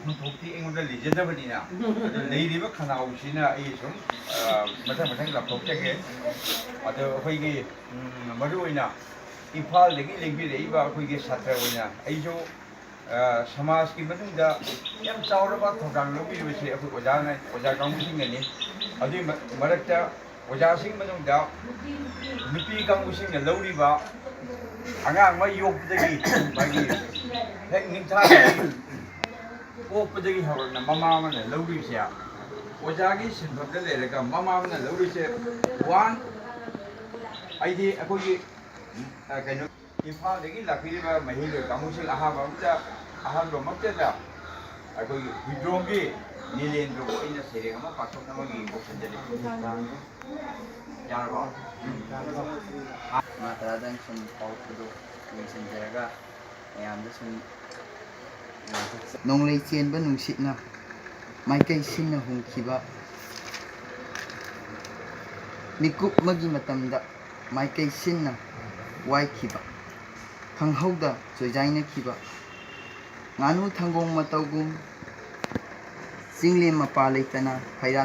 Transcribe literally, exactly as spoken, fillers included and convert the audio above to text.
ꯈꯣꯟꯊꯣꯛꯇꯤ ꯑꯩꯉꯣꯟꯗ ꯂꯩꯖꯗꯕꯅꯤꯅ, ꯑꯗꯣ ꯂꯩꯔꯤꯕ ꯈꯅꯥꯎꯁꯤꯅ ꯑꯩ ꯁꯨꯝ, ꯑ, ꯃꯊꯪ ꯃꯊꯪ ꯂꯥꯞꯊꯣꯛꯆꯒꯦ꯫ ꯑꯗꯣ ꯑꯩꯈꯣꯏꯒꯤ, ꯎꯝ, ꯃꯔꯨꯑꯣꯏꯅ ꯏꯝꯐꯥꯜꯗꯒꯤ ꯂꯦꯡꯕꯤꯔꯛꯏꯕ ꯑꯩꯈꯣꯏꯒꯤ ꯁꯥꯇ꯭ꯔ ꯑꯣꯏꯅ ꯑꯩꯁꯨ, ꯑ, ꯁꯃꯥꯖꯀꯤ ꯃꯅꯨꯡꯗ ꯌꯥꯝ ꯆꯥꯎꯔꯕ ꯊꯧꯗꯥꯡ ꯂꯧꯕꯤꯔꯤꯕꯁꯦ ꯑꯩꯈꯣꯏ ꯑꯣꯖꯥꯅ, ꯑꯣꯖꯥ ꯀꯥꯡꯕꯨꯁꯤꯡꯅꯅꯤ꯫ ꯑꯗꯨꯒꯤ ꯃ-, ꯃꯔꯛꯇ ꯑꯣꯖꯥꯁꯤꯡ ꯃꯅꯨꯡꯗ ꯅꯨꯄꯤ ꯀꯥꯡꯕꯨꯁꯤꯡꯅ ꯂꯧꯔꯤꯕ ꯑꯉꯥꯡ ꯑꯃ ꯌꯣꯛꯄꯗꯒꯤ ꯃꯥꯒꯤ ꯍꯦꯛ ꯅꯤꯡꯊꯥꯗꯒꯤ ꯄꯣꯛꯄꯗꯒꯤ ꯍꯧꯔꯛꯅ ꯃꯃꯥ ꯑꯃꯅ ꯂꯧꯔꯤꯕꯁꯦ, ꯑꯣꯖꯥꯒꯤ ꯁꯤꯟꯐꯝꯗ ꯂꯩꯔꯒ ꯃꯃꯥ ꯑꯃꯅ ꯂꯧꯔꯤꯁꯦ, ꯋꯥꯟ, ꯑꯩꯗꯤ ꯑꯩꯈꯣꯏꯒꯤ, ꯑ, ꯀꯩꯅꯣ, ꯏꯝꯐꯥꯜꯗꯒꯤ ꯂꯥꯛꯄꯤꯔꯤꯕ ꯃꯍꯩꯔꯣꯏ ꯀꯥꯡꯕꯨꯁꯤꯡ ꯑꯍꯥꯟꯕ ꯑꯃꯗ, ꯑꯍꯥꯟꯕꯃꯛꯇꯗ ꯑꯩꯈꯣꯏꯒꯤ ꯍꯨꯏꯗ꯭ꯔꯣꯝꯒꯤ ꯅꯤꯂꯦꯟꯗ꯭ꯔꯕꯨ ꯑꯩꯅ ꯁꯩꯔꯦꯡ ꯑꯃ ꯄꯥꯊꯣꯛꯅꯕꯒꯤ ꯀꯧꯁꯤꯟꯖꯔꯤ꯫ ꯌꯥꯔꯕꯣ? ꯃꯥ ꯇꯔꯥꯗꯪ ꯁꯨꯝ ꯄꯥꯎꯔꯛꯄꯗꯣ ꯌꯦꯡꯁꯤꯟꯖꯔꯒ ꯃꯌꯥꯝꯗ ꯁꯨꯝ ꯅꯣꯡꯂꯩ ꯆꯦꯟꯕ ꯅꯨꯡꯁꯤꯠꯅ ꯃꯥꯏꯀꯩ ꯁꯤꯟꯅ ꯍꯨꯝꯈꯤꯕ ꯃꯤꯀꯨꯞ ꯑꯃꯒꯤ ꯃꯇꯝꯗ ꯃꯥꯏꯀꯩ ꯁꯤꯟꯅ ꯋꯥꯏꯈꯤꯕ, ꯈꯪꯍꯧꯗ ꯆꯣꯏꯖꯥꯏꯅꯈꯤꯕ ꯉꯥꯅꯨ ꯊꯪꯒꯣꯡ ꯃꯇꯧꯒꯨꯝ ꯆꯤꯡꯂꯦꯝ ꯃꯄꯥ ꯂꯩꯇꯅ ꯐꯩꯔꯥ